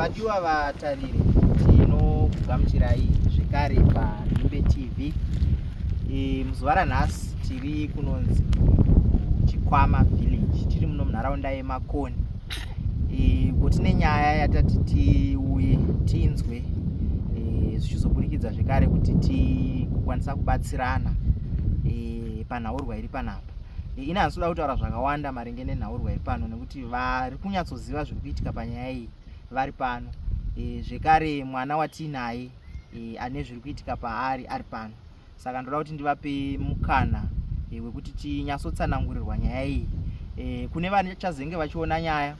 Vadiwa vatariri, tinokugamuchirai zvekare paNhimbe TV. Muzuva ranhasi tiri kunonzi Chikwama Village, tiri muno munharaunda yeMakoni. Uko tine nyaya yatati tiuye tinzwe, zvichizoburikidza zvekare kuti tikukwanisa kubatsirana panhaurwa iri panapa. Ini handisi kuda kutaura zvakawanda maringe nenhaurwa iri pano nekuti vari kunyatsoziva zviri kuitika panyaya iyi vari pano. Zvekare mwana watiinaye ane zviri kuitika paari ari pano, saka ndoda kuti ndivape mukana wekuti tinyatsotsanangurirwa nyaya iyi. Kune vachazenge vachiona nyaya,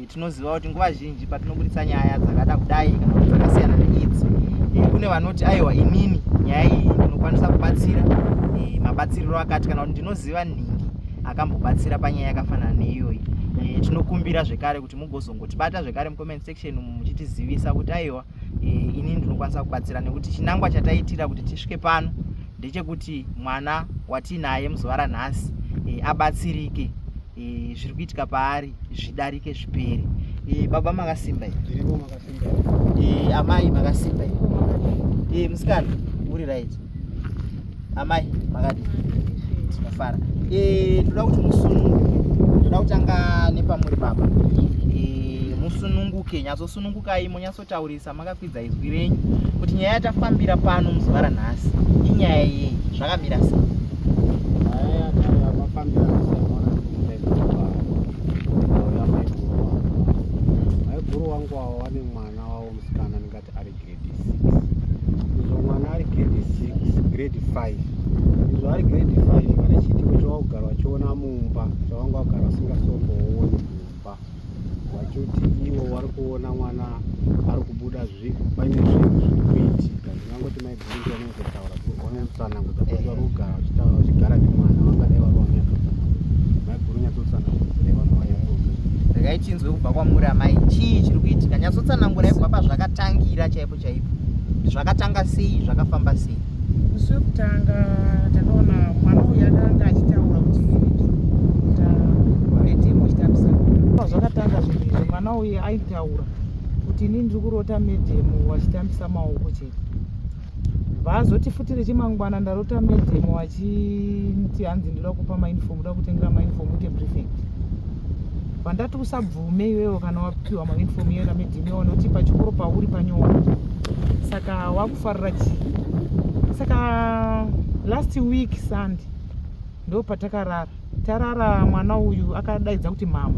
tinoziva kuti nguva zhinji patinoburitsa nyaya dzakada kudai kana kuti dzakasiyana neidzi, kune vanoti aiwa, inini nyaya iyi ndinokwanisa kubatsira mabatsiriro akati, kana kuti ndinoziva nhingi akambobatsira panyaya yakafanana neiyoyi. Tinokumbira zvekare kuti mugozongotibata zvekare mucomment section umu muchitizivisa kuti aiwa, inini ndinokwanisa kubatsira, nekuti chinangwa chataitira kuti tisvike pano ndechekuti mwana watiinaye muzuva ranhasi abatsirike, zviri kuitika paari zvidarike, zvipere. Baba makasimba here? Amai makasimba here? Musikana uri right? Amai makadi? Tinofara. Ndoda kuti musununguke, ndoda kutanga nepamuri baba. Musununguke, nyatsosunungukai, munyatsotaurisa makakwidza izwi renyu kuti nyaya yatafambira pano muzuva ranhasi inyaya yei, zvakamira sei? Nyaya yamafambira nhasi yamaona ya maiguru wangu. Maiguru wangu avo vane mwana wavo musikana, ndingati ari grade 6. Izvo mwana ari grade 6, grade 5. Izvo ari grade 5, pane chiitiko chavakugara vachiona mumba, chavanga vagara vasingasombooni mumba, vachiti ivo vari kuona mwana ari kubuda, paine zvinhu zviri kuitika. Ndingangoti maiguru vanonyatsotaura, vanonyatotsanangudza kuti vari kugara vachitaura, vachigara nemwana, vangadai vari vanonyatotsanangudza. Maiguru, nyatsotsanangudzirai vanhu vanyatsoza. Regai tinzwe kubva kwamuri amai, chii chiri kuitika? Nyatsotsanangurai kubva pazvakatangira chaipo chaipo, zvakatanga sei, zvakafamba sei? Musi wekutanga takaona mwana uyu akanga achitaura kuti kuita madam achitambisa. Zvakatanga zvinhu izvi, mwana uyu aitaura kuti ini ndiri kurota madam vachitambisa maoko chete. Vazoti futi rechimangwana ndarota madam vachiti hanzi ndoda kupa mauniform, ndoda kutengera mauniform, uite prefect. Vandati usabvume iwewe kana wapiwa mauniform iyoyo namadam iwawo, nekuti pachikoro pauri panyowani, saka wakufarira chii? Saka last week Sunday ndo patakarara, tarara, mwana uyu akadaidza kuti mama.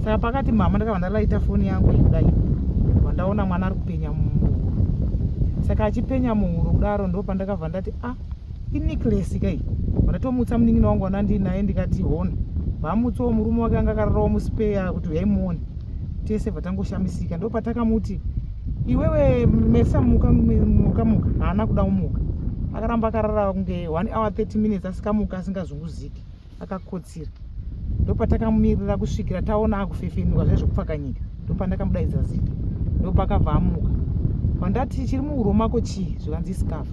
Saka pakati mama, ndakabva ndalaita foni yangu kudai, vandaona mwana ari kupenya muhuro. Saka achipenya muhuro kudaro, ndo pandakabva ndati, "Ah, inecklace kai." Vandatomutsa munin'ina wangu wanandinaye, ndikati, "Hona." Vamutsawo murume wake anga akararawo muspare kuti uyai muone. Tese bvatangoshamisika. Ndo patakamuti, "Iwewe Mesa, muka, muka, muka." Haana kuda kumuka, akaramba akarara kunge 1 hour 30 minutes asikamuka, asingazunguziki, akakotsira. Ndopatakamumirira kusvikira taona akufefenuka zve zvekupfakanyika. Ndopandakamudaidza zita, ndopakabva amuka. Pandati, "Chiri muhuro mako chii?" Zvikanzi, "Iscarf."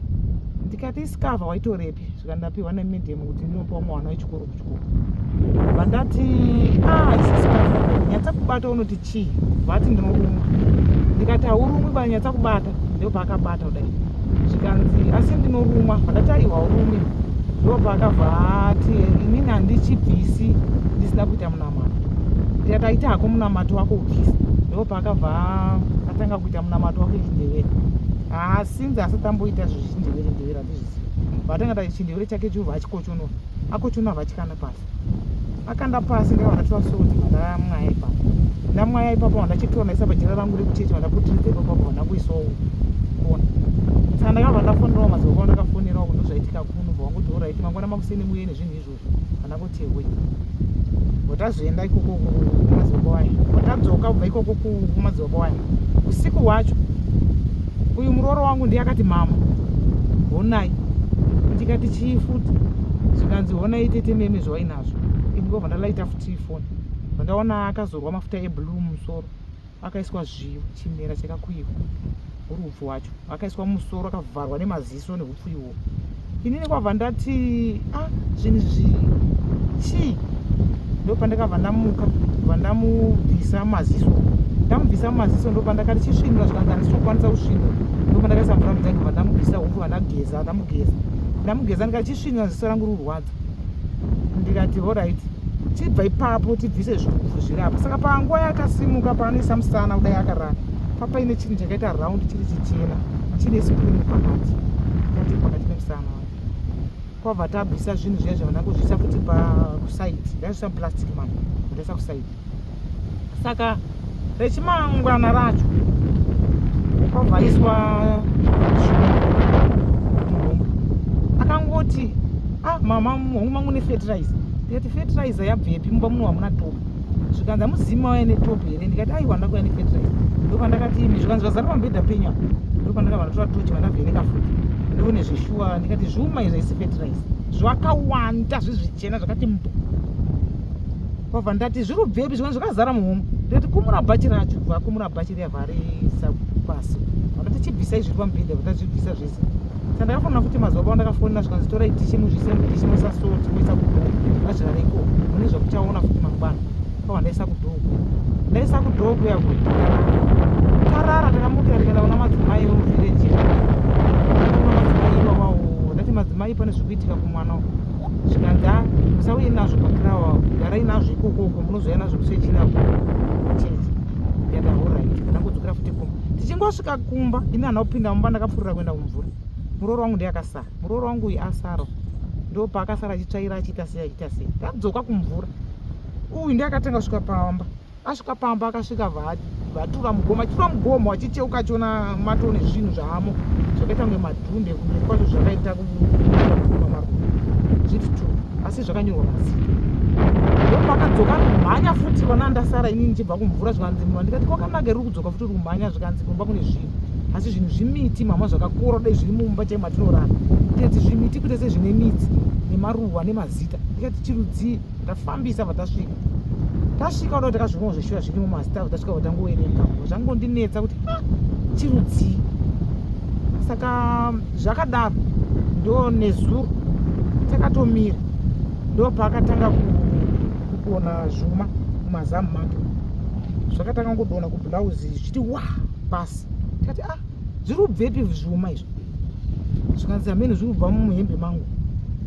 Ndikati, "Iscarf waitorepi?" Zvikandapiwa nemadam kuti ndinopiwa mwana wechikoro kuchikoro. Vandati, "Ah, isi scarf, nyatsa kubata, unoti chii?" Vati, "Ndinorumwa." Ndikati, "Haurumwi ba, nyatsa kubata." Ndopaakabata kudai, zvikanzi, "Asi ndinorumwa." Vandati, "Aiwa, haurumwi." Ndopaakabva ati, "Inini handichibvisi ndisina kuita munamato." Ndikati, "Aita hako munamato wako, ubvise." Ndopaakabva atanga kuita munamato wake chindevere. Haasinzi asati amboita zvezvechindevere ndevere, handizvizivi. Vatanga ta chindevere chake chobva achikochonora, akochonora, vachikanda pasi, akanda pasi. Ndakabva ndatora salt, vandamwaya ipapo, ndamwaya ipapo, vandachitora ndaisa pajira rangu rekuchechi, vandaputiridza ipapo, vandangoisawo kona. Saka ndakabva ndafonerawo madzibaba, ndakafonerawo ndozvaitika kuno, bva wangoti, "Alright, mangwana makuseni muye nezvinhu izvozvo." Vandangoti, "Hwe." Watazoenda ikoko kumadzibaba waya, watadzoka kubva ikoko kumadzibaba waya usiku hwacho, uyu murooro wangu ndiye akati, "Mama, honai." Ndikati, "Chii futi?" Zvikanzi, "Honai tete meme zvawainazvo." Indikobva ndalaita futi foni, vandaona akazorwa mafuta eblue mumusoro, akaiswa zviyo, chimera chakakuyiwa uri upfu hwacho, akaiswa mumusoro, akavharwa nemaziso neupfu ihwohwo. Inini kwabva ndati, "Ah, zvinhu izvi chii?" Ndo pandakabva ndamuka, bva ndamubvisa maziso. Ndamubvisa mumaziso ndopandakati chisvinura zvikanzi handisi kukwanisa kusvinura. Ndopandakaisa mvura mujagi bva ndamubvisa hupfu vandageza ndamugeza. Ndamugeza ndikati chisvinura ziso rangu rurwadza. Ndikati horait chibva ipapo tibvise zviupfu zviri apa. Saka panguva yakasimuka paanoisa musana kudai akarara papaine chinhu chakaita round chiri chichena chine spoon pakati. Ndikati pakati pemusana wake. Kwabva tabvisa zvinhu zviya zvavana kuzviisa futi pakusaidi. Ndaizvisa muplastic man ndaisa kusaidi. Saka rechimangwana racho kwabva aiswa muhomwe. Akangoti ah mama muhomwe mangu mune fertilizer. Ndikati fertilizer yabvepi mumba muno hamuna top. Zvikanzi hamuzivi mauya netop here? Ndikati aiwa ndakuya nefertilizer. Ndopandakati imi zvikanzi zvazara pamubhedha penyu apa. Ndopandakabva ndatora tochi vandavheneka futi. Ndione zveshuwa ndikati zviuma izvi haisi fertilizer. Zvakawanda zvezvichena zvakati mbu. Kwabva ndati zviri kubvepi zvikanzi zvakazara muhomwe. Ndikati kumura bhachi racho. Vakumura bhachi riya variisa pasi. Vandati chibvisai zviri pamubhedha vandazvibvisa zvese. Saka ndakafonera futi mazuva pao ndakafonera zvikanzi torai dhishi muzviise mudhishi moisa salt moisa kudhoo ngazvirare ikoko mune zvamuchaona futi mangwana. Kwabva ndaisa kudhoo kuya. Ndaisa kudhoo kuya kuya. Tarara takamukira tikaenda kuna madzimai emuvhireji. Kuna madzimai iwawawo ndati madzimai pane zviri kuitika kumwana uyu. Zvikanzi ah musauye nazvo pakirawa garai nazvo ikokoko munozouya nazvo musi wechina kuchechi. Ndikati horait ndangodzokera futi kumba. Tichingosvika kumba ini handina kupinda mumba ndakapfuurira kuenda kumvura. Muroora wangu ndiye akasara. Muroora wangu uyu asara ndopaakasara achitsvaira achiita sei achiita sei. Tadzoka kumvura uyu ndiye akatanga kusvika pamba. Asvika pamba akasvika vatura mugomo achitura mugomo achicheuka achiona matone zvinhu zvaamo zvakaita kunge madhumbe kumberi kwacho zvakaita kumaruva zviti tu asi zvakanyorwa mazita ndopakadzoka kumhanya futi vana ndasara inini ndichibva kumvura zvikanzi ndikati kwakanaka iri kudzoka futi uri kumhanya zvikanzi kumba kune zvinhu asi zvinhu zvimiti mama zvakakora dai zviri mumba chai matinorara ndikati zvimiti kuita sezvine midzi nemaruva nemazita ndikati chirudzii Tafambisa vatasvika. Tasvika kuda takazvionawo zveshuwa zvirimo mazita tasvika vatangoverenga. Zvangondinetsa kuti ah, chirudzii. Saka zvakadaro ndo nezuro takatomira ndo paakatanga kudona zvuma mumazamu make zvakatanga kudona kublouse zvichiti wa pasi tikati ah zviri kubvepi zvuma izvi zvikanzi hameno zviri kubva muhembe mangu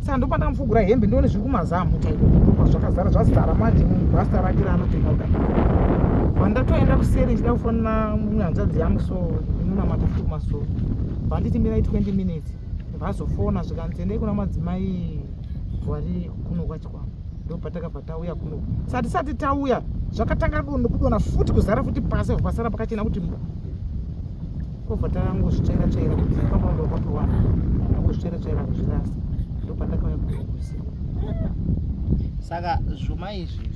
saka ndopandakamufugura hembe ndione zviri kumazamu chaiko zvakazara zvazara manje mubhasta rake raanopfeka kudai vandatoenda kuseri ndichida kufonera mumwe hanzvadzi yangu so inonamata futi kumasoro vanditi mirai 20 minutes vazofona zvikanzi endai kuna madzimai wari kuno kwachikwama ndopatakabva tauya kuno sati sati tauya zvakatanga kudona futi kuzara futi pasi pasara pakachena kuti Kobva tangozvitsvaira tsvaira kuti pamba papiwa tangozvitsvaira tsvaira kuzvirasa ndopandakauya kuusiku. Saka zvuma izvi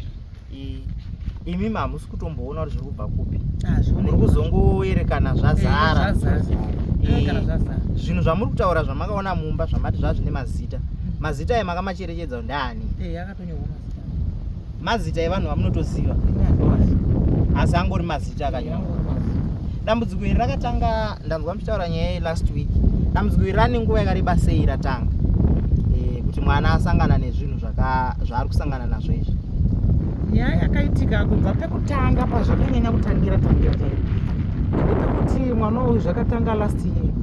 imimi hamusi kutomboona kuti zviri kubva kupi, muri kuzongoerekana zvazara. Zvinhu zvamuri kutaura zvamakaona mumba zvamati zvazvine mazita, mazita aya makamacherechedza kuti ndaani? Mazita evanhu vamunotoziva asi angori mazita akanyorwa. Dambudziko iri rakatanga, ndanzwa muchitaura nyaya yelast week. Dambudziko iri rane nguva yakareba sei ratanga kuti mwana asangana nezvinhu zvaari kusangana nazvo izvi? Nyaya yakaitika kubva pekutanga pazvakanyanya kutangira tangira chaipo ndepekuti mwana uyu zvakatanga last year.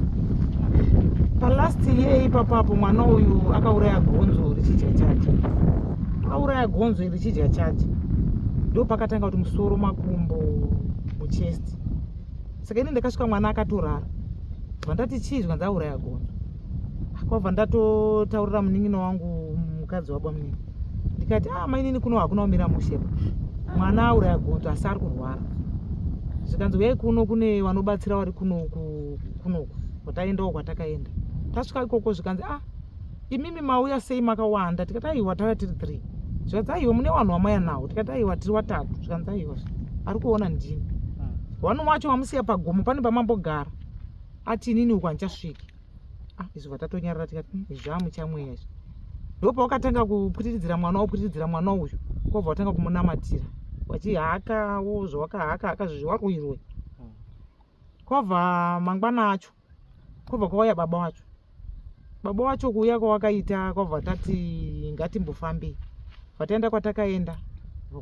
Palast year ipapapo mwana uyu akauraya gonzo richidya chake. Auraya gonzo iri chidya chake ndopakatanga kuti musoro makumbo muchest. Saka ini ndakasvika mwana akatorara vandati chii zvikanzi auraya gonzo. Kwabva ndatotaurira munin'ina wangu mukadzi wabamunini ndikati ah mainini kuno hakuna kumira mushe mwana auraya gonzo asi ari kurwara. Zvikanzi uyai kuno kune vanobatsira vari kunoku kunoku kwataendawo kwatakaenda. Tasvika ikoko zvikanzi ah imimi mauya sei makawanda tikati aiwa tauya tiri three zvikanzi aiwa mune vanhu vamauya nawo tikati aiwa tiri watatu zvikanzi aiwa ari kuona ndini one wacho wamusiya pagomo pane pamambogara ati inini uku handichasviki ah, izvo vatatonyarara tikati izvi zvamuchamweya izvi ndopawakatanga kupwitiridzira mwana wopwitiridzira mwana uyu kwobva watanga kumunamatira wachihaka wo zvawakahaka haka zvezviwaruirwe kwabva mangwana acho kwobva kwauya baba wacho baba wacho kuuya kwawakaita kwabva tati ngatimbofambei vataenda kwatakaenda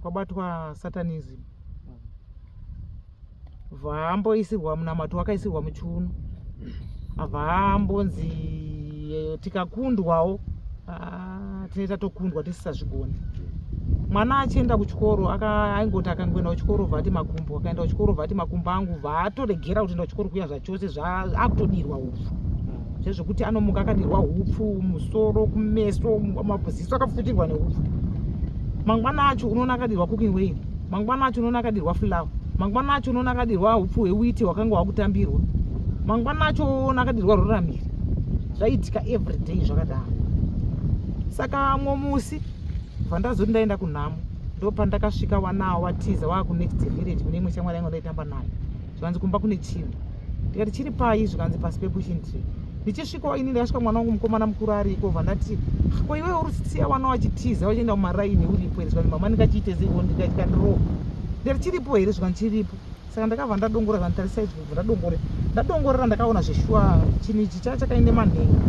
kwabatwa satanism. Vaamboisirwa munamato wakaisirwa muchiuno avaambonzi eh, tikakundwawo ah, tinoita tokundwa tisisazvigoni mwana achienda kuchikoro aingoti akangoenda kuchikoro vati makumbo akaenda kuchikoro vati makumbo angu vaatoregera kutoenda kuchikoro kuya zvachose akutodirwa upfu zvezvekuti anomuka akadirwa upfu musoro kumeso maziso akafutirwa neupfu mangwana acho unoona akadirwa cooking oil mangwana acho unoona akadirwa flour mangwana acho unoona akadirwa upfu hwewiti hwakanga hwakutambirwa mangwana acho unoona akadirwa ruramiri zvaiitika everyday zvakadaro saka mwo musi bva ndazoti ndaenda kunhamo ndopandakasvika wanawo watiza waakunext village kune imwe shamwari yangu ndaitamba nayo zvikanzi kumba kune chinhu ndikati chiri pai zvikanzi pasi pepushing tree ndichisvikawo ini ndakasvika mwana wangu mukomana mukuru ariko bva ndati ko iwe uri siya wana wachitiza wachienda kumaraini uripo here zvikanzi mama ndingachiite seiko ndikatirowa ndikati chiripo here zvikanzi chiripo saka ndakabva ndadongora zvanditarisa izvi kubva ndadongore ndadongorera ndakaona zveshuwa chinhu ichi chaa chakaine manhenga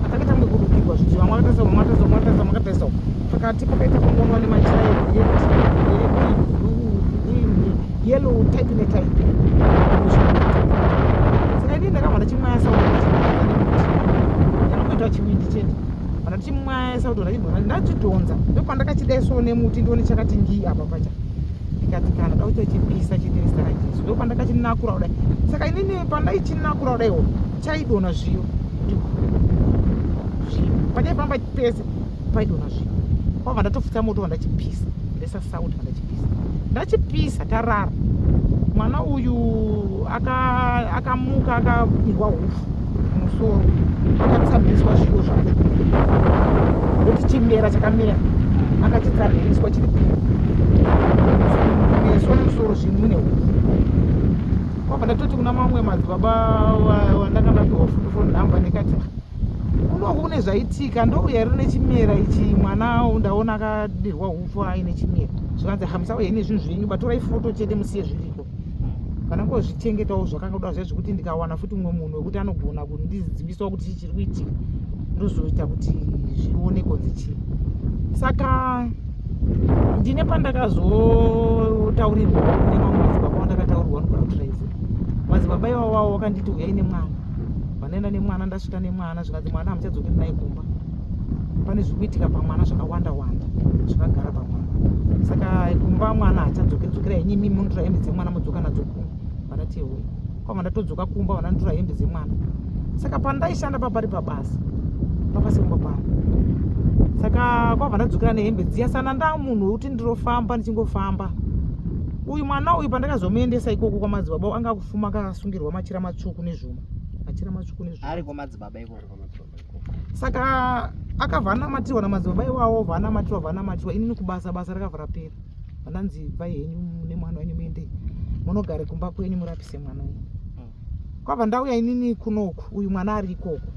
atakaita kunge kurukirwa zvinhu vamwe vakatarisa vamwe vakatarisa vamwe vakatarisa vamwe vakatarisa pakati pakaita kungonwa nemachira blue green yellow type netype saka inini ndakabva ndachimwaya sauti ndinokuita chiwindi chete kana ndichimwaya sauti ndachidhonza ndachidhonza ndopandakachidai so nemuti ndione chakati ngii apa pacha ndikati kana da kutochipisa chete nezita rajesu ndopandakachinakura kudai saka inini pandaichinakura kudaiwo chaidonha zviyo zviyo pandaifamba pese paidonha zviyo kwabva ndatofutsa moto vandachipisa ndaisa sauti vandachipisa ndachipisa tarara mwana uyu akamuka aka akabirwa hupfu musoro akatsambiriswa zviyo zvacho ndokuti chimera chakamera akachitsambiriswa chiri meso nemusoro zvinhu mune hupfu kwabva ndatoti kuna mamwe madzibaba wandanga ndapiwa futi foni nhamba ndikati kunoku kune zvaitika ndouya here nechimera ichi mwana ndaona akadirwa hupfu aine chimera zvikanzi hamusauya ine zvinhu zvenyu batorai foto chete musiye zviriko kana ngozvichengetawo zvakangoda zviya zvekuti ndikawana futi mumwe munhu wekuti anogona kundizivisawo kuti chii chiri kuitika ndozoita kuti zvione konzi chii saka ndine pandakazotaurirwa kune mamwe madzibaba wandakataurirwa nokunotraize madzibaba iwawawo wakanditi huyai nemwana vandaenda nemwana ndasvika nemwana zvikanzi mwana hamuchadzokeri naye kumba pane zviri kuitika pamwana zvakawanda wanda zvakagara pamwana saka kumba mwana haachadzokeri dzokera henyu imi munotora hembe dzemwana modzoka nadzo kumba vandati hoi kwava ndatodzoka kumba vananditora hembe dzemwana saka pandaishanda papari pabasa papasi kumba pangu saka kwabva ndadzokera nehembe dziya sana nda munhu wekuti ndirofamba ndichingofamba uyu mwana uyu pandakazomuendesa ikoko kwamadzibaba anga akufuma akasungirwa machira matsvuku nezvuma machira matsvuku nezvuma ari kwamadzibaba ikoko saka akabva anamatirwa namadzibaba iwawo bva anamatirwa bva anamatirwa inini kubasa basa rakabva rapera vandanzi bvai henyu nemwana wenyu muende munogare kumba kwenyu murapise mwana wenyu kwabva ndauya inini kunoku uyu mwana ari ikoko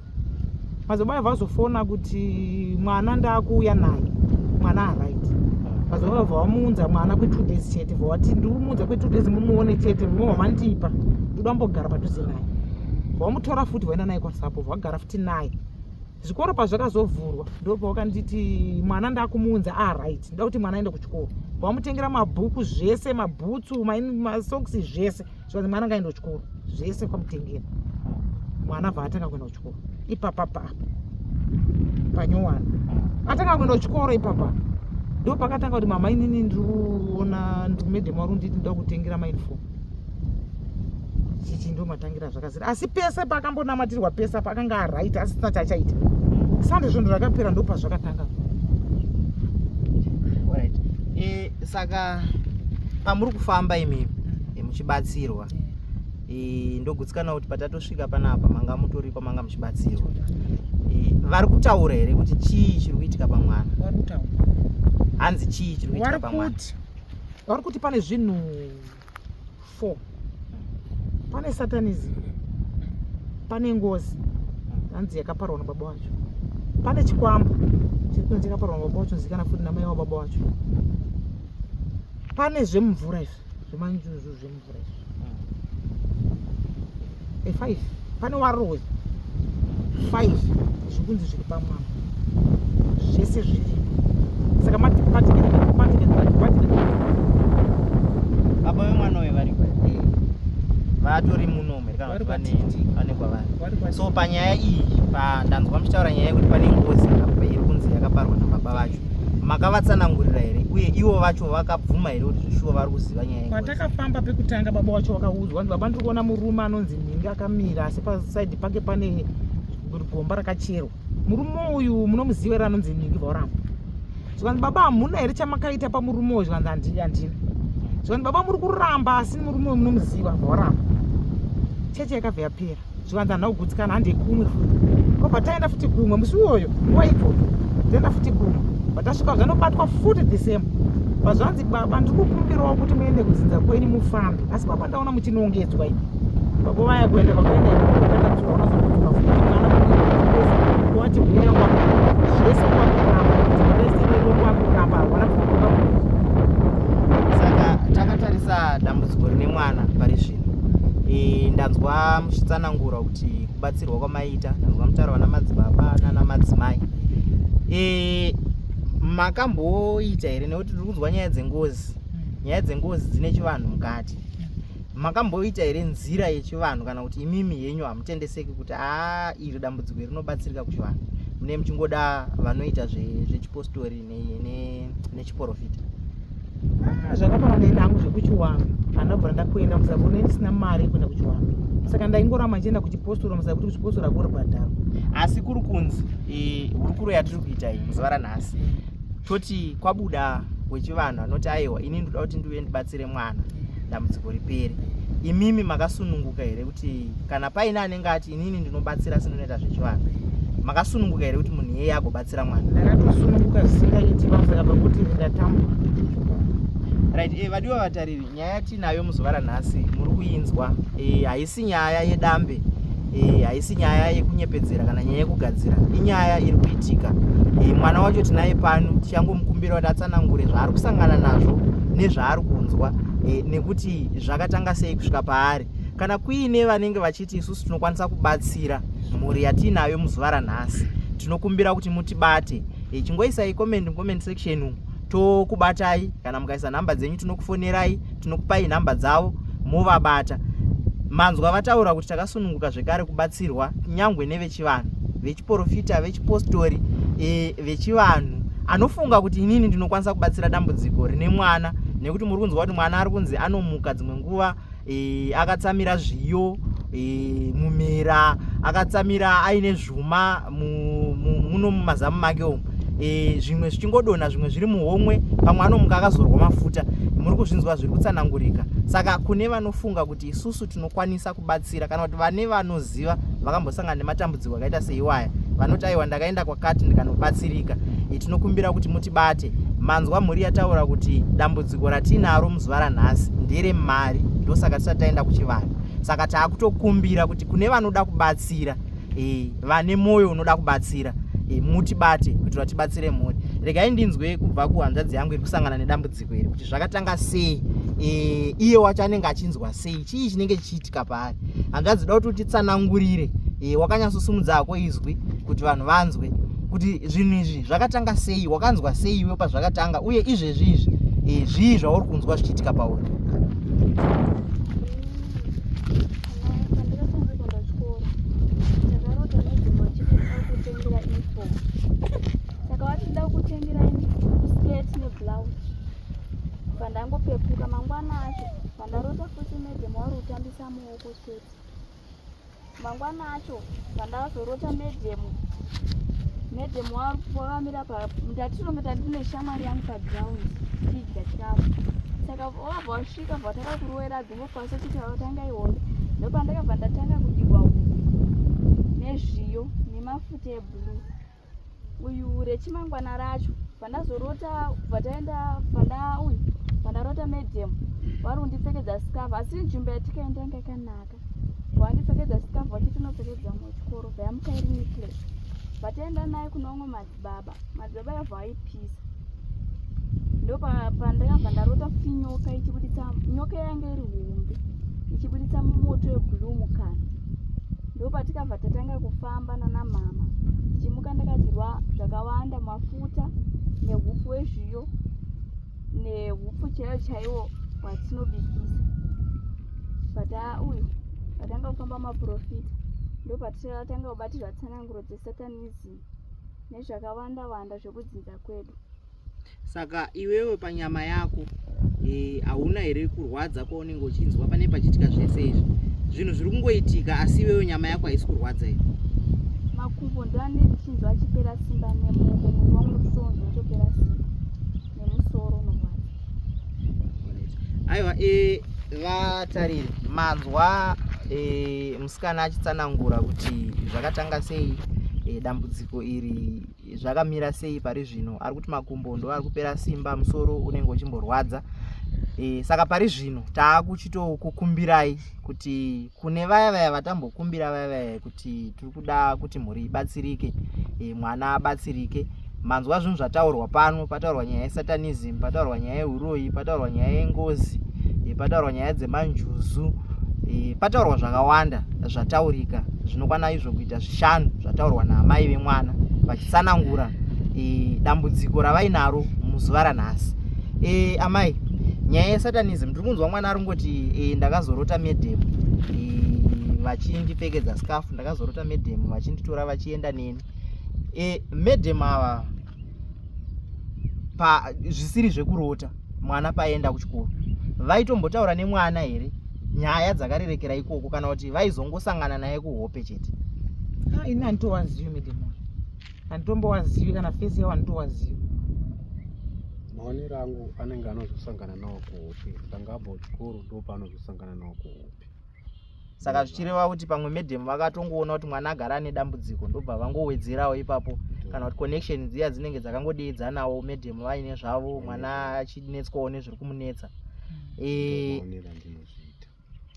madzibaba vabva vazofona kuti mwana ndakuuya naye mwana aright madzibaba vabva vamuunza mwana kwe2 days chete bva vati ndikumuunza kwe2 days mumuone chete mumwe wamandipa ndoda mbogara padhuze naye vamutora futi vaenda naye kwasapo vagara futi naye zvikoro pazvakazovhurwa ndopawakanditi mwana ndakumuunza aright ah, ndoda kuti mwana aende kuchikoro vamutengera mabhuku zvese mabhutsu masoksi zvese zvikanzi mwana ngaende kuchikoro zvese kwamutengera mwana bva atanga kuenda kuchikoro ipapapa apa panyowani atanga kuenda kuchikoro ipapa ndo pakatanga kuti mama inini ndikuona madam wari kunditi ndoda kutengera mauniform chichi ndo matangira zvakazira asi pese paakambonamatirwa pese apa akanga aright asisina chaachaita sande svondo rakapera ndo pazvakatanga right. E, saka pamuri kufamba imimi mm. muchibatsirwa e, ndogutsikana kuti patatosvika panapa manga mutori kwamanga muchibatsirwa e, vari kutaura here kuti chii chiri kuitika pamwana hanzi chii chiri kuitika pamwana vari kuti pane zvinhu 4 pane satanism pane ngozi hanzi yakaparwa nababa wacho pane chikwambo chiri kunzi chakaparwa nababa wacho zikana futi namai wababa wacho pane zvemumvura izvi zvemanjuzu zvemumvura izvi e5 pane waroyi 5 zvikunzi zviri pamwana zvese zviri saka madepartment madepartment madepartment baba vemwana uyu variko eh. Vatori muno here kana Vari kuti vane kwaTiti. vane kwavari? Vari kwaTiti. So panyaya iyi, ndanzwa muchitaura nyaya yekuti pane ngozi iri kunzi yakaparwa nababa vacho. Makavatsanangurira here, uye ivo vacho vakabvuma here kuti zvishuwa vari kuziva nyaya yengozi? Patakafamba pekutanga, baba wacho wakaudzwa kuti baba, ndiri kuona murume anonzi Nhingi akamira, asi pasaidi pake pane gomba rakacherwa. Murume uyu munomuziva here anonzi Nhingi? Vauramba. Zvikanzi, baba, hamuna here chamakaita pamurume uyu? Zvikanzi, handina. Zvikanzi, baba, muri kuramba, asi murume uyu munomuziva? Vauramba. Cheche yakabva yapera. Zvikanzi, handina kugutsikana, handei kumwe futi. Kwabva taenda futi kumwe musi uwoyo, nguva ipopo taenda futi kumwe. Patasvika zvanobatwa futi the same. Pazvanzi, baba, ndiri kukumbirawo kuti muende kudzinza kwenyu mufambe, asi baba, ndaona muchinongedzwa ipi. Baba vaya kuenda vakaenda ikoko, futi mwana wati huya zvese kwakuramba kuti baba kwakuramba hawana. Saka takatarisa dambudziko rine mwana pari zvino, ndanzwa muchitsanangura kuti kubatsirwa kwamaita, ndanzwa mutaura vana madzibaba nana madzimai. Makamboita here, nekuti tiri kunzwa nyaya dzengozi, nyaya dzengozi dzine chivanhu mukati, makamboita here nzira yechivanhu, kana kuti imimi henyu hamutendeseki kuti aa, iri dambudziko iri rinobatsirika kuchivanhu, mune muchingoda vanoita zvechipostori nechiprofita? Zvakafanana neni hangu zvekuchiwanhu handabvura ndakuenda musabune, ndisina mari yekuenda kuchiwanhu, saka ndaingoramba ndichienda kuchipostori musaba kuti kuchipostori hakuri bhadharo. Asi kuri kunzi hurukuro yatiri kuita iyi muzuva ranhasi, toti kwabuda wechivanhu anoti, aiwa, ini ndoda kuti ndiuye ndibatsire mwana, dambudziko ripere, imimi makasununguka here kuti kana paine anenge ati, inini ndinobatsira asi ndinoita zvechivanhu, makasununguka here kuti munhu iyeye agobatsira mwana? Ndakatosununguka zvisingaiti pamusaka pekuti ndatambura. Right, vadiwa vatariri, nyaya yatinayo muzuva ranhasi muri kuinzwa. Haisi nyaya yedambe, haisi nyaya yekunyepedzera kana nyaya yekugadzira, inyaya iri kuitika. Mwana wacho tinaye pano, tichangomukumbira kuti atsanangure zvaari kusangana nazvo nezvaari kunzwa, nekuti zvakatanga sei kusvika paari. Kana kuine vanenge vachiti isusu tinokwanisa kubatsira mhuri yatiinayo muzuva ranhasi, tinokumbira kuti mutibate. Chingoisai comment mucomment section umu, tokubatai. Kana mukaisa nhamba dzenyu, tinokufonerai, tinokupai nhamba dzavo movabata. Manzwa vataura kuti takasununguka zvekare kubatsirwa nyangwe nevechivanhu, vechiprofita, vechipostori, vechivanhu anofunga kuti inini ndinokwanisa kubatsira dambudziko rine mwana, nekuti muri kunzwa kuti mwana ari kunzi anomuka dzimwe nguva akatsamira zviyo, mumera, akatsamira aine zvuma muno mumazamu make umu, zvimwe zvichingodonha, zvimwe zviri muhomwe, pamwe anomuka akazorwa mafuta. Muri kuzvinzwa zviri kutsanangurika. Saka kune vanofunga kuti isusu tinokwanisa kubatsira, kana kuti vane vanoziva vakambosangana nematambudziko akaita seiwaya, vanoti, aiwa, ndakaenda kwakati ndikanobatsirika, tinokumbira kuti mutibate. Manzwa mhuri yataura kuti dambudziko ratinaro muzuva ranhasi nderemari, ndosaka tisati taenda kuchivanhu. Saka taakutokumbira kuti kune vanoda kubatsira, vane mwoyo unoda kubatsira, mutibate kuitira tibatsire mhuri. Regai ndinzwe kubva kuhanzvadzi yangu iri kusangana nedambudziko iri kuti zvakatanga sei, iye wacho anenge achinzwa sei, chii chinenge chichiitika paari. Hanzvadzi, da kuti utitsanangurire, wakanyatsosumudza hako izwi kuti vanhu vanzwe kuti zvinhu izvi zvakatanga sei, wakanzwa sei iwe pazvakatanga, uye izvezvi izvi, zvii zvauri kunzwa zvichiitika pauri? Pandakatanga kuenda chikoro, ndakarota madam achida kutengera uniform. Saka vatida kutengera skirt neblouse. Pandangopepuka mangwana acho, pandarota futi madam vari kutambisa muoko chete. Mangwana acho pandazorota madam, madam wakamira pa ndatironge ndine shamwari yangu paground tichidya chikafu. Saka wabva wasvika, bva watanga kurovera gumbo pasi achiti watanga ihombe. Ndopandakabva ndatanga kudirwa huku nezviyo nemafuta eblue. Uyu rechimangwana racho pandazorota, bva taenda panda uyu, pandarota madam vari kundipfekedza scarf, asi nzvimbo yatikaenda yanga yakanaka. Vandipfekedza scarf vachiti unopfekedza muchikoro, bvayamuka iri necklace. Vataenda naye kune umwe madzibaba, madzibaba yabva aipisa. Ndopandakabva ndarota futi nyoka ichibuditsa, nyoka yanga iri hombe ichibuditsa mumoto weblue mukanwa. Ndopatikabva tatanga kufamba nana mama. Ndichimuka ndakadirwa zvakawanda, mafuta nehupfu hwezviyo nehupfu chaiwo chaiwo hwatinobikisa. But haa uyu vatanga kufamba maprofita ndopatichatanga kubatirwa tsananguro dzesatanism nezvakawanda wanda zvekudzinza kwedu. Saka iwewe panyama yako eh, hauna here kurwadza kwaunenge uchinzwa pane pachiitika zvese izvi? Zvinhu zviri kungoitika asi iwewe nyama yako haisi kurwadza here? Makumbo ndoanenge ndichinzwa achipera simba nemuoko muviri wangu ndikutonzwa utopera simba nemusoro unorwadza. Aiwa eh, vatariri manzwa eh, musikana achitsanangura kuti zvakatanga sei eh, dambudziko iri zvakamira sei pari zvino ari kuti makumbo ndo ari kupera simba musoro unenge uchimborwadza e, saka pari zvino taakuchitokukumbirai kuti kune vaya vaya vatambokumbira vaya vaya kuti tiri kuda kuti mhuri ibatsirike e, mwana abatsirike manzwa zvinhu zvataurwa pano pataurwa nyaya yesatanism pataurwa nyaya yeuroyi pataurwa nyaya yengozi e, pataurwa nyaya dzemanjuzu e, pataurwa zvakawanda zvataurika zvinokwana izvo kuita zvishanu zvataurwa naamai vemwana vachitsanangura e, dambudziko ravainaro muzuva ranhasi e, amai nyaya yesatanism tiri kunzwa mwana ari kungoti e, ndakazorota medhemu e, vachindipfekedza scarf ndakazorota medhemu vachinditora vachienda neni e, medhemu ava pa zvisiri zvekurota mwana paenda kuchikoro vaitombotaura nemwana here nyaya dzakarerekera ikoko kana kuti vaizongosangana naye kuhope chete ah, ini handitowazivi medhemu handitombowazivi kana fesi yavo handitowazivi maonero angu anenge anozosangana nawo kuhope tanga abva kuchikoro ndopaanozosangana nawo kuhope saka zvichireva kuti pamwe madam vakatongoona kuti mwana agara ane dambudziko ndobva vangowedzerawo ipapo kana kuti connection dziya dzinenge dzakangodeedzanawo madam vaine zvavo mwana achinetswawo nezviri kumunetsa eh,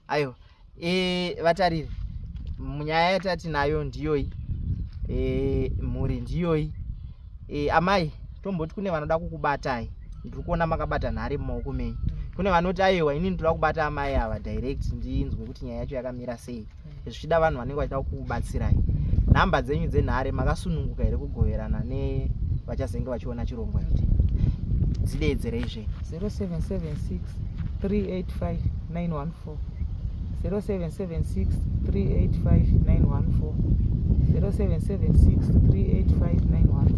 aiwa e, vatariri nyaya yatati nayo ndiyoyi e, mhuri ndiyoyi e, amai tomboti kune vanoda kukubatai ndiri kuona makabata nhare mumaoko menyu kune vanoti aiwa inini ndoda kubata amai ava direct ndinzwe kuti nyaya yacho yakamira sei zvichida vanhu vanenge vachida kukubatsirai nhamba dzenyu dzenhare makasununguka here kugoverana nevachazenge vachiona chirongwa ichi dzideedzerei zvenyu 0776 385 914 0776 385 914 0776 385 914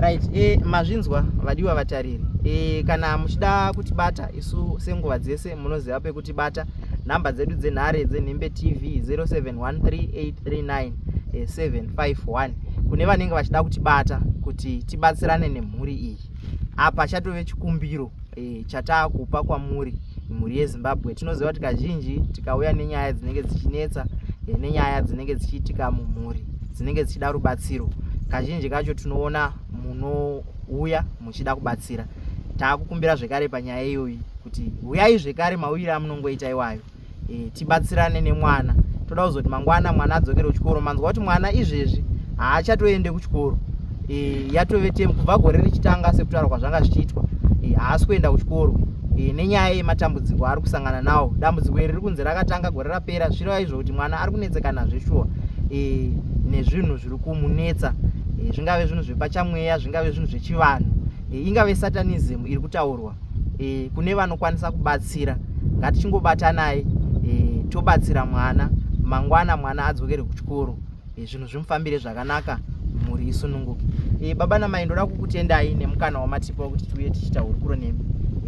right e, mazvinzwa vadiwa vatariri e, kana muchida kutibata isu senguva dzese munoziva pekutibata nhamba dzedu dzenhare dzenhimbe tv 0713839751 eh, kune vanenge vachida kutibata kuti tibatsirane nemhuri iyi apa chatove chikumbiro e, chataakupa kwamuri mhuri yezimbabwe tinoziva kuti kazhinji tikauya nenyaya dzinenge dzichinetsa e, nenyaya dzinenge dzichiitika mumhuri dzinenge dzichida rubatsiro kazhinji kacho tinoona munouya muchida kubatsira taakukumbira zvekare panyaya iyoyi kuti huyai zvekare mauyire amunongoita iwayo e, tibatsirane nemwana toda kuzoti mangwana mwana adzokere kuchikoro manzwa kuti mwana izvezvi haachatoende kuchikoro e, yatove temu kubva gore richitanga sekutaura kwazvanga zvichiitwa e, haasi kuenda kuchikoro e, nenyaya yematambudziko aari kusangana nawo dambudziko iri riri kunzi rakatanga gore rapera zvireva izvo kuti mwana ari kunetsekana zveshuwa e, nezvinhu zviri kumunetsa e, zvingave zvinhu zvepachamweya zvingave zvinhu zvechivanhu e, ingave satanism iri kutaurwa e, kune vanokwanisa kubatsira ngatichingobatanai e, tobatsira mwana mangwana mwana adzokere kuchikoro e, zvinhu zvimufambire zvakanaka mhuri isununguke e, baba namai ndoda kukutendai nemukana wamatipa wekuti tiuye tichiita hurukuro nemi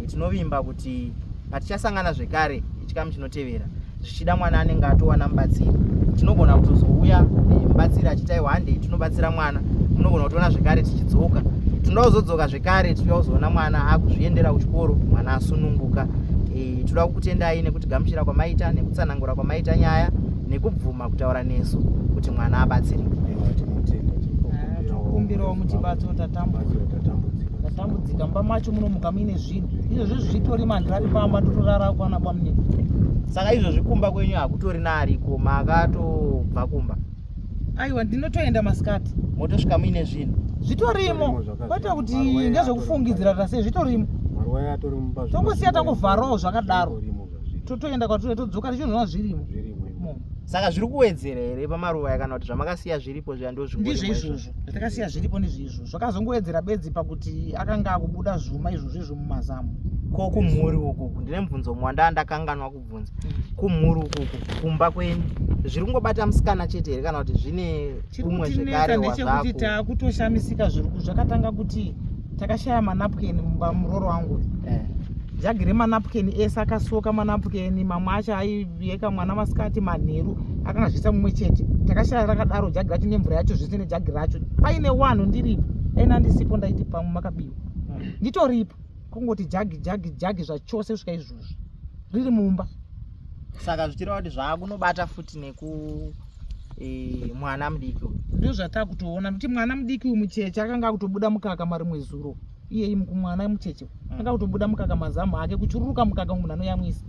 e, tinovimba kuti patichasangana zvekare chikamu chinotevera zvichida mwana anenge atowana mubatsiri tinogona kutozouya eh, mubatsiri achiti aiwa handei tinobatsira mwana munogona kutoona zvekare tichidzoka tinoda kuzodzoka zvekare tinoda kuzoona mwana akuzviendera kuchikoro mwana asununguka eh, toda kukutendai nekutigamuchira kwamaita nekutsanangura kwamaita nyaya nekubvuma kutaura nesu kuti mwana abatsirike tokumbirawo mutibatsiro tatambudzika mumba macho munomuka muine zvinhu izvozvi zvitori mandirari pamba totorara kwana bamunini saka izvozvi kumba kwenyu hakutori naariko makatobva kumba aiwa ndinotoenda masikati motosvika muine zvinhu zvitorimo kwete kuti ngezvekufungidzira tasei zvitorimo tongosiya tangovharawo zvakadaro totoenda kwatinoenda todzoka tichinoona zvirimo. imomo. Saka zviri kuwedzera here pamaruva aya kana kuti zvamakasiya zviripo zviya ndozvingorimo Ndizvo izvozvo zvatakasiya zviripo ndizvo zvakazongowedzera bedzi pakuti akanga akubuda zvuma izvozvo izvo mumazamu. Ko kumhuri ukuku ndine mubvunzo umwe wandaa ndakanganwa kubvunza. Kumhuri ukuku kumba kwenyu zviri kungobata musikana chete here kana kuti zvine Chiri umwe kutinetsa zvekare ndechekuti wazvaku takutoshamisika zviri zvakatanga kuti takashaya manapukeni mumba murooro wangu Eh. Jagi remanapukeni ese akasoka manapukeni mamwe acho aiyeka mwana masikati manheru akanga zviisa mumwe chete takashaya rakadaro jagi racho nemvura yacho zvese nejagi racho paine wanhu ndiripo aina ndisipo ndaiti pamwe makabiwa nditoripo kungoti jagi jagi jagi zvachose kusvika izvozvi riri mumba saka zvichireva kuti zvaakunobata futi neku e, mwana mudiki uyu ndizvo zvatakutoona nekuti mwana mudiki uyu mucheche akanga akutobuda mukaka marimwe zuro iyeyi mwana mucheche anga kutobuda mukaka mazamu ake kuchururuka mukaka munhu anoyamwisa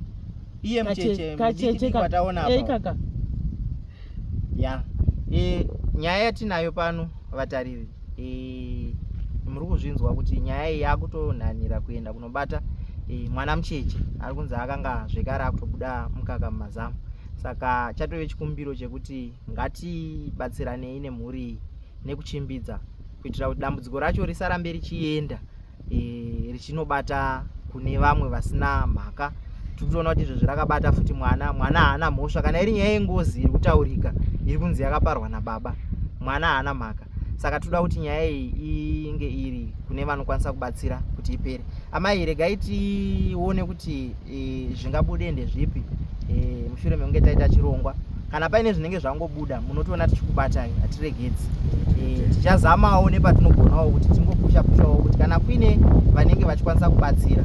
iye mucheche mudiki wataona apa kaka ya e, nyaya yatinayo pano vatariri e, muri kuzvinzwa kuti nyaya iyi yakutonhanira kuenda kunobata e, mwana mucheche ari kunzi akanga zvekare akutobuda mukaka mumazamu saka chatove chikumbiro chekuti ngatibatsiranei nemhuri iyi nekuchimbidza kuitira kuti dambudziko racho risarambe richienda e, richinobata kune vamwe vasina mhaka tiri kutoona kuti izvozvi rakabata futi mwana mwana haana mhosva kana iri nyaya yengozi iri kutaurika iri kunzi yakaparwa nababa mwana haana mhaka saka toda kuti nyaya iyi inge iri kune vanokwanisa kubatsira kuti ipere amai regai tione kuti e, zvingabude ndezvipi e, mushure mekunge taita chirongwa kana paine zvinenge zvangobuda munotoona tichikubatai hatiregedzi e, tichazamawo nepatinogonawo kuti tingopusha pushawo kuti kana kuine vanenge vachikwanisa kubatsira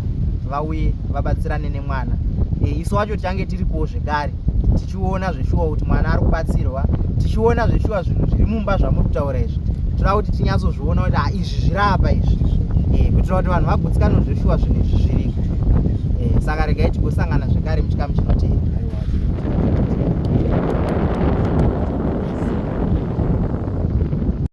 vauye vabatsirane nemwana e, isu wacho tichange tiripowo zvekare tichiona zveshuwa kuti mwana ari kubatsirwa tichiona zveshuwa zvinhu zviri mumba zvamuri kutaura izvi toda kuti tinyatsozviona kuti ah, izvi zviri apa izvi eh, kuitira kuti vanhu vagutsikane zveshuwa zvinhu izvi zviriko eh, saka regai tigosangana zvekare muchikamu chinoteera.